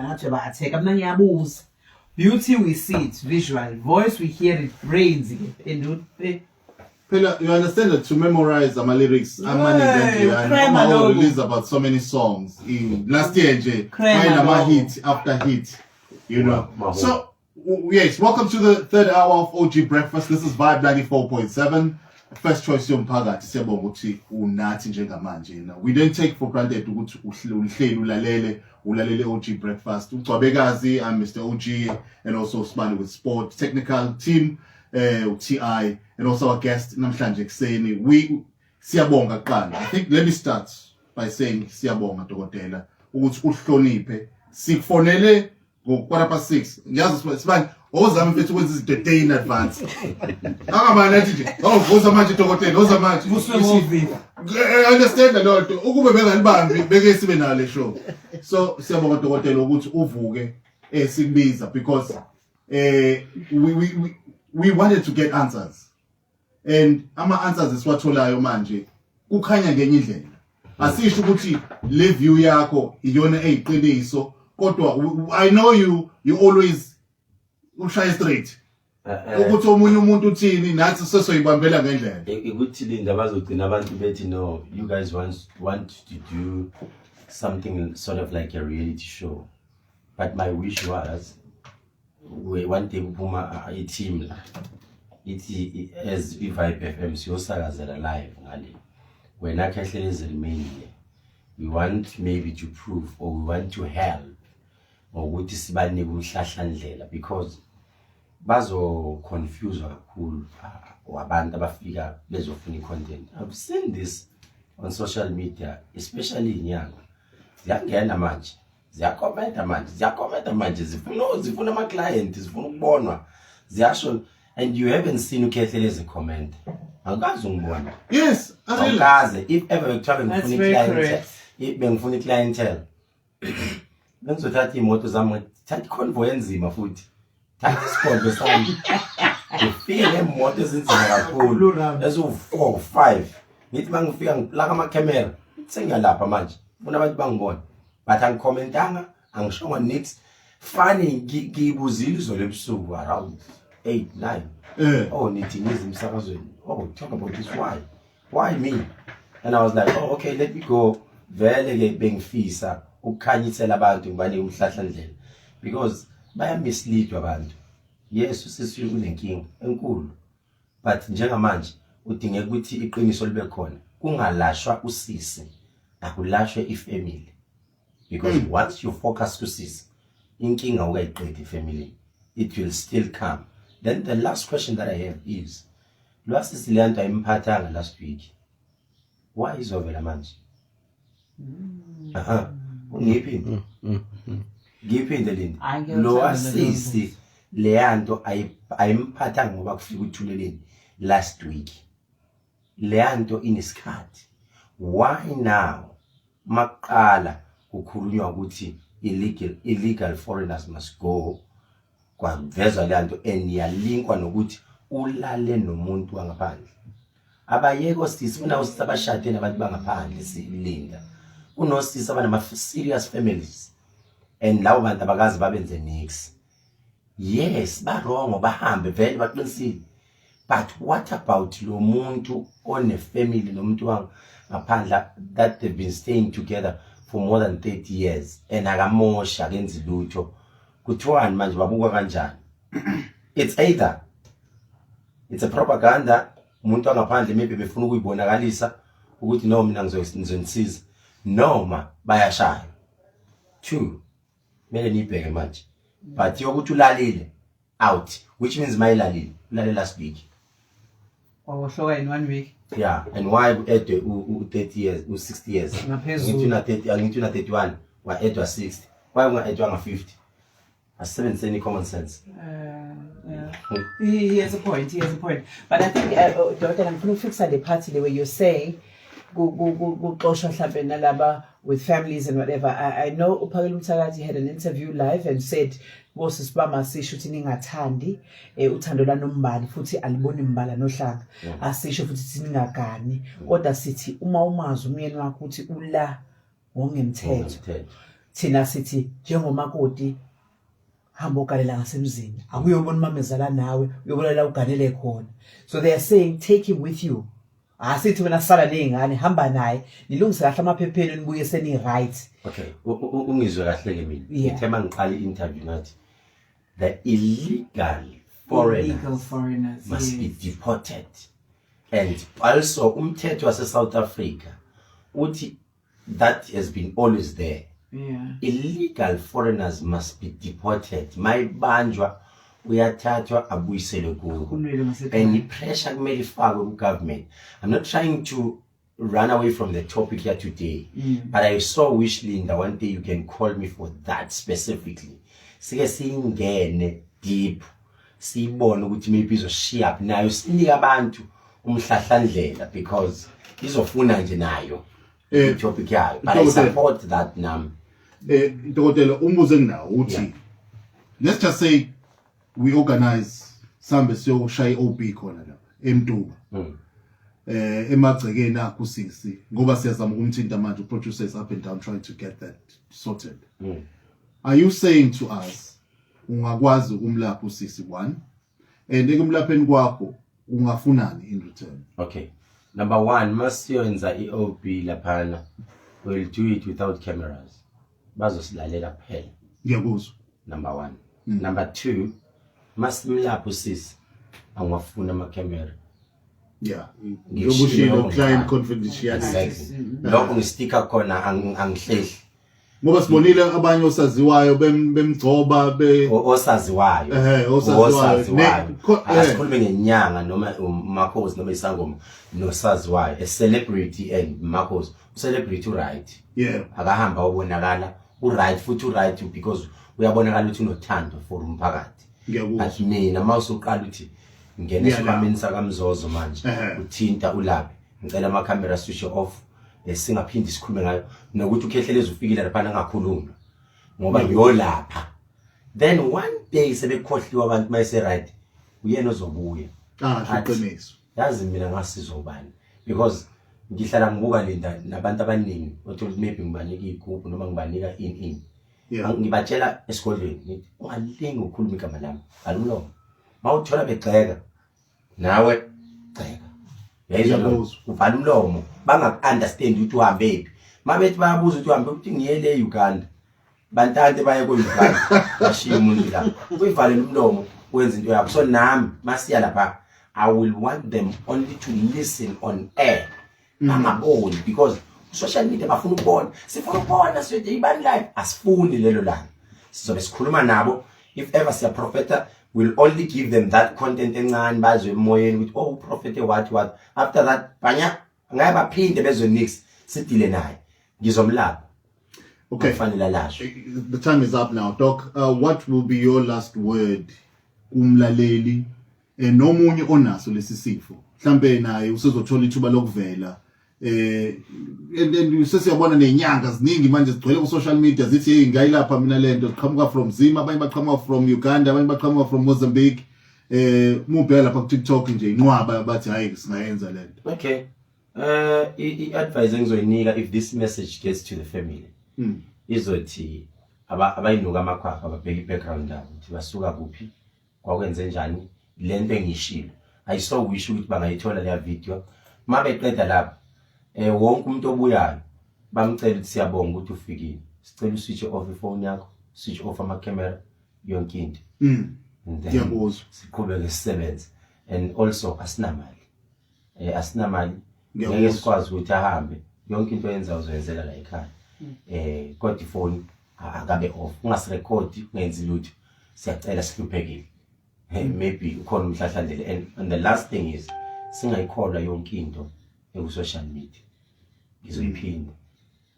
Ngathi ba-attack mina ngiyabuza. Beauty we see it visual, voice we hear it, brains ke phendula. Phela you understand that to memorize ama lyrics amaningi Hey, kanje crema uma lokho. release about so many songs in last year nje Crema wayelama lokho. hit after hit, you know. Maho. So yes, welcome to the third hour of OG Breakfast. This is Vibe 94.7. First choice yomphakathi. Siyabonga ukuthi unathi njengamanje. Now, we don't take for granted ukuthi uhleli ulalele OG Breakfast. Ugcwabekazi, I'm Mr. OG and also Smiley with Sport technical team, TI, and also our guest namhlanje ekseni. We siyabonga kuqala. I think let me start by saying siyabonga, dokotela, ukuthi uhloniphe. Sikufonele ngo 6:15. Ngiyazi sibani ozama mfethu ukwenza izinto day in advance. Angamani athi nje, "Oh, woza manje dokotela, woza manje." Vuswe You see, ngovivi. I understand leyo nto. Ukube bengalibambi beke sibe nale show. So siyabonga dokotela ukuthi uvuke sikubiza because we wanted to get answers. And ama answers esiwatholayo manje kukhanya ngenye indlela. Asisho ukuthi le view yakho iyona eyiqiniso, kodwa I know you always ushaye straight. Ukuthi omunye umuntu uthini, nathi sesoyibambela ngendlela. Ukuthi Linda, bazogcina abantu bethi, "No, you guys want to do something sort of like a reality show." But my wish was one day kuphuma i-team la ithi as i-Vibe FM siyosakazela live ngale, wena Khehlelezi remain here. We want maybe to prove or we want to help ngokuthi sibanike umhlahlandlela because bazo-confuse kakhulu abantu abafika bezofuna i-content. I've seen this on social media, especially inyanga ziyangena manje, ziyakhomenta manje, ziyakhomenta manje, zifuna ama-client, zifuna ukubonwa, ziyasho, and you haven't seen uKhehlelezi comment. Angikaze ungibona. Yes, I really. Awukaze. If ever bekuthiwa That's bengifuna very i-clientele, correct. if bengifuna i-clientele, bengizothatha iy'moto zami, ngithatha i-convoy enzima, futhi thatha isigodlo sami, ngifike ngeemoto ezinzima kakhulu Blue round. eziwu-four five, ngithi uma ngifika ngiplaka amakhamera, sengiyalapha manje, funa abantu bangibone, but angikhomentanga, angishongo nix funny. Ngiyibuzile izolo ebusuku around 8, 9. "Oh, nithi nize emsakazweni, oh, talk about this. Why me?" And I was like, "Oh, okay, let me go." Vele ke bengifisa ukukhanyisela abantu, ngibanike umhlahlandlela because bayamisleadwa abantu. Yes, usisi unenkinga enkulu, but njengamanje udingeka ukuthi iqiniso libe khona, kungalashwa usisi, akulashwe ifamily, because once you focus kusisi, inkinga ukayiqedi ifamily, it will still come. Then the last question that I have is, lwasisi le nto ayimphathanga last week, why izovela manje? Aha, ngiyiphinde, ngiyiphinde, Linda. Hayi, ngiyawuthanda. Lo wasisi leya nto ayimphathanga ngoba kufika uThuleleni last week. Leya nto inesikhathi. Why now maqala kukhulunywa ukuthi illegal foreigners must go, kwavezwa leya nto and yalinkwa nokuthi ulale nomuntu wangaphandle? Abayeko sisi, kunawo sisi abashade nabantu bangaphandle, silinda, kunosisi abanama serious families and labo bantu abakazi babenze nix. Yes, ba-wrong, bahambe vele, baqinisile, but what about lo muntu one-family nomuntu wangaphandle that they've been staying together for more than 30 years and akamosha, akenzi lutho? Kuthiwani manje? Babukwa kanjani? It's either it's a propaganda, umuntu wangaphandle maybe befuna ukuyibonakalisa ukuthi, "No, mina ngizonisiza," noma bayashaya two. Kumele niyibheke manje, but yokuthi ulalile out, which means mayilalile, ulale last week. Wawohloka in one week. Yeah, and why ku-edwe u-30 years, u-60 years? Ngaphezulu. Ngithi una 30, angithi una 31, wa-edwa 60, why unga-edwanga 50? Asisebenziseni i-common sense. Yeah. He has a point. He has a point. But I think, Dokotela, ngifuna ukufixa le part le where you're saying kuxoshwa mhlambe nalaba with families and whatever. I know uPhakela Umthakathi had an interview live and said, "Bosisi bami, asisho ukuthi ningathandi, uthando lwanombali futhi aliboni mbala nohlanga. Asisho futhi ukuthi ningagani, kodwa sithi uma umazi umyeni wakho ukuthi ula ngokungemthetho, Ngokungemthetho. Thina sithi njengomakoti hamba ugalela ngasemzini, akuyobona umamezala nawe, uyobona la uganele khona. So they are saying take him with you. Asithi wena sala nezingane, hamba naye, nilungise kahle amaphepheni, nibuye seni right. Okay, ungizwe kahle ke mina. Ngithe mangiqala i-interview ngathi the illegal foreigners, illegal foreigners must be deported. And also umthetho wase South Africa uthi that has been always there. Illegal foreigners must be deported. Mayibanjwa uyathathwa abuyiselwe kubo. Kumele ngasekhaya. And i-pressure kumele ifakwe ku-government. I'm not trying to run away from the topic here today, but I so wish, Linda, one day you can call me for that specifically. Sike singene deep, siyibone ukuthi maybe izoshiya up nayo, sinike abantu umhlahlandlela, because izofuna nje nayo i-topic yayo, but I Dokotela. support that nami. Dokotela, umbuzo enginawo uthi let's just say we organize, sambe siyoshaya i-OB khona lapha eMtuba, emagcekeni akho usisi, ngoba siyazama ukumthinta manje, uproducer is up and down trying to get that sorted. Are you saying to us ungakwazi ukumlapha usisi one, and ekumlapheni kwakho ungafunani in return? Okay, number one, masiyenza i-OB laphana, we'll do it without cameras, bazosilalela kuphela. Ngiyakuzwa. Number one. Number two, masimlapha usisi, angiwafuni amakhamera. Yeah, njengoba lokho client ngiqala. confidentiality. Exactly, lokho ngistika khona, angihlehli. Ngoba sibonile abanye osaziwayo bemgcoba be Osaziwayo. Osaziwayo. Osaziwayo. Asikhulume ngenyanga noma umakhosi noma isangoma nosaziwayo, a celebrity and makhosi. Celebrity right, akahamba ubonakala uright, futhi uright because uyabonakala ukuthi unothando for umphakathi. Ngiyakuzwa. But mina, uma usuqala uthi ngena esikhwameni sakamzozo manje, uthinta ulaphe, ngicela amakhamera switch off, singaphindi sikhulume ngayo, nokuthi uKhehlelezi ufikile laphana angakhulumi ngoba yolapha. Then one day sebekhohliwe abantu, mayese right, uyena ozobuya Ah, athi, iqiniso. Yazi mina ngasizwa ubani, because ngihlala ngibuka Linda nabantu abaningi othola ukuthi maybe ngibanika iy'gubhu noma ngibanika in in Ngibatshela esigodlweni ngithi ungalingi ukukhuluma igama lami, vala umlomo. Ma uthola begxeka nawe gxeka, uyayizwa leyo nto? Ngiyakuzwa. Uvala umlomo, bangaku-understand ukuthi uhambe phi. Ma bethi bayabuza ukuthi uhambe, ukuthi ngiyele e-Uganda, bantante baye ko-Uganda, bashiye umuntu la, uyivalele umlomo, wenza into yakho. So nami masiya lapha, I will want them only to listen on air, bangaboni, because social media bafuna ukubona, sifuna ukubona sithi ibani live, asifuni lelo langa. Sizobe sikhuluma nabo. If ever siyaprofeta, we'll only give them that content encane, bazwe emoyeni ukuthi oh, uprofete what what. After that banya ngeke baphinde bezwe nix, sidile naye, ngizomlapha. Kufanele alashwe. The time is up now, Doc. What will be your last word kumlaleli nomunye onaso lesi sifo? Mhlambe naye usezothola ithuba lokuvela, and then sesiyabona nenyanga ziningi manje zigcwele ku social media, zithi hey, ngayilapha mina lento, ziqhamuka from Zim, abanye baqhamuka from Uganda, abanye baqhamuka from Mozambique. Mubheka lapha ku TikTok nje, inqwaba bathi hayi, singayenza lento. Okay, i-advice engizoyinika, if this message gets to the family, izothi abayinuka amakhwapha, ababheka i-background yabo ukuthi basuka kuphi, kwakwenze njani lento engiyishilo. I so wish ukuthi bangayithola leya video. Uma beqeda lapho, wonke umuntu obuyayo bamcela ukuthi siyabonga ukuthi ufikile, sicela uswitch off ifone yakho, switch off ama-camera, yonke into, and then Ngiyakuzwa. siqhubeke sisebenze. And also asinamali, asinamali. Ngiyakuzwa. Ngeke sikwazi ukuthi ahambe, yonke into oyenza uzoyenzela la ekhaya, kodwa ifoni akabe off, ungasirekhodi, ungenzi lutho, siyacela, sihluphekile. Maybe ukhona umhlahlandlela. And the last thing is singayikholwa yonke into eku-social media. Ngizoyiphinda,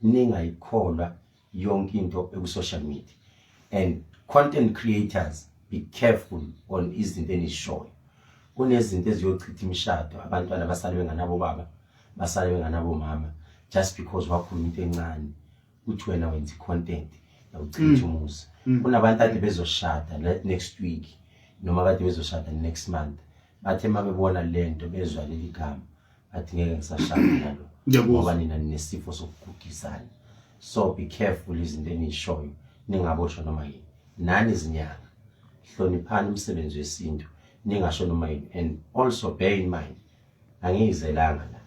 ningayikholwa yonke into eku-social media, and content creators, be careful on izinto enizishoyo. Kunezinto eziyochitha imishado, abantwana basale benganabo baba, basale benganabo mama, just because wakhuluma into encane uthi wena wenza i-content yawuchitha umuzi. Kunabantu ade bezoshada next week noma kade bezoshada next month, bathe uma bebona lento, bezwa leli gama, bathi ngeke ngisashada nalo. Ngiyakuzwa. Ngoba nina ninesifo sokugugisana. So be careful izinto eniyishoyo, ningaboshwa noma yini. Nani izinyanga, hloniphani umsebenzi wesintu, ningasho noma yini. And also bear in mind, angiyizelanga la,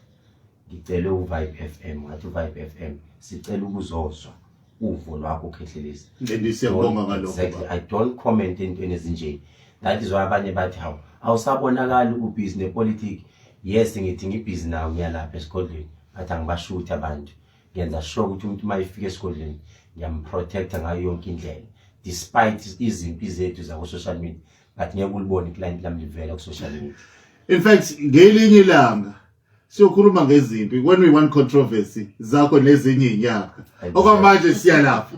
ngicele uVibe FM, ngathi uVibe FM sicela ukuzozwa uvo lwakho, Khehlelezi. And siyabonga ngalokho. Exactly, I don't comment entweni ezinje. That is why abanye bathi, "Hawu, awusabonakali, ubhizi nepolitiki." Yes, ngithi ngibhizi nawo, ngiyalapha esigodlweni, but angibashuthi abantu. Ngenza sure ukuthi umuntu uma efika esigodlweni ngiyamprotecta ngayo yonke indlela, despite izimpi zethu zako-social media, but ngeke ulibone iclient lami livela ku-social media. In fact, ngelinye ilanga siyokhuluma ngezimpi when we want controversy zakho nezinye izinyanga. Okwamanje siyalapha.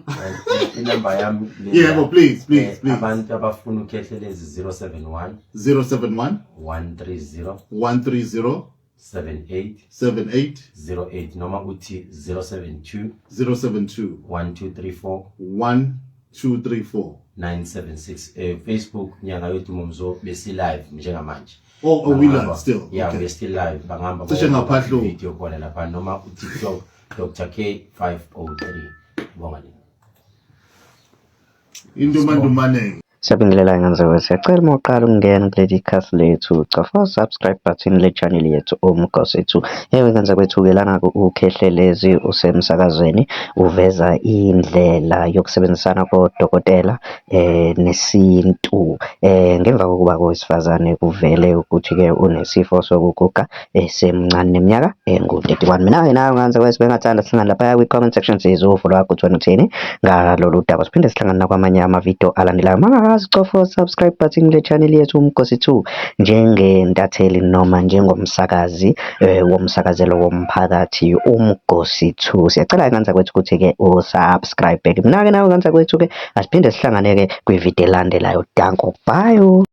Inamba yami. Yebo, please, please, please. Abantu abafuna uKhehlelezi, 071 071 130 130 78 78 08, noma uthi 072 072 1234 1234 976. Facebook, Nyanga Yodumo Mzo, besi live njengamanje. Oh, we live still? Yeah. Okay. We're still live, bangihamba Cishe ngaphahluka. Video khona lapha, noma uTikTok, Dr K 503. Bonga nini. Indumandumanenge. Siyabingelela ngenze. Siyacela uma uqala ukungena kuleli khasi lethu, cofa subscribe button le channel yethu Umgosi 2. Yebo, ngenza kwethu-ke lana uKhehlelezi usemsakazweni, uveza indlela yokusebenzisana kodokotela nesintu ngemva kokuba kowesifazane kuvele ukuthi-ke unesifo sokuguga esemncane neminyaka engu-31. Mina-ke nawe nganze kwethu bengathanda sihlangane laphaya kwi-comment section, sizwe uvo lwakho ukuthi wena uthini ngalolu daba. Siphinde sihlangane nakwamanye amavidiyo alandelayo. Mangakazi, cofa subscribe button kule channel yethu Umgosi 2 njengentatheli noma njengomsakazi womsakazelo womphakathi Umgosi 2. Siyacela nganza kwethu ukuthi-ke usubscribe. Mina-ke nawe nganza kwethu-ke asiphinde sihlangane-ke kwividiyo elandelayo. Danko, bye.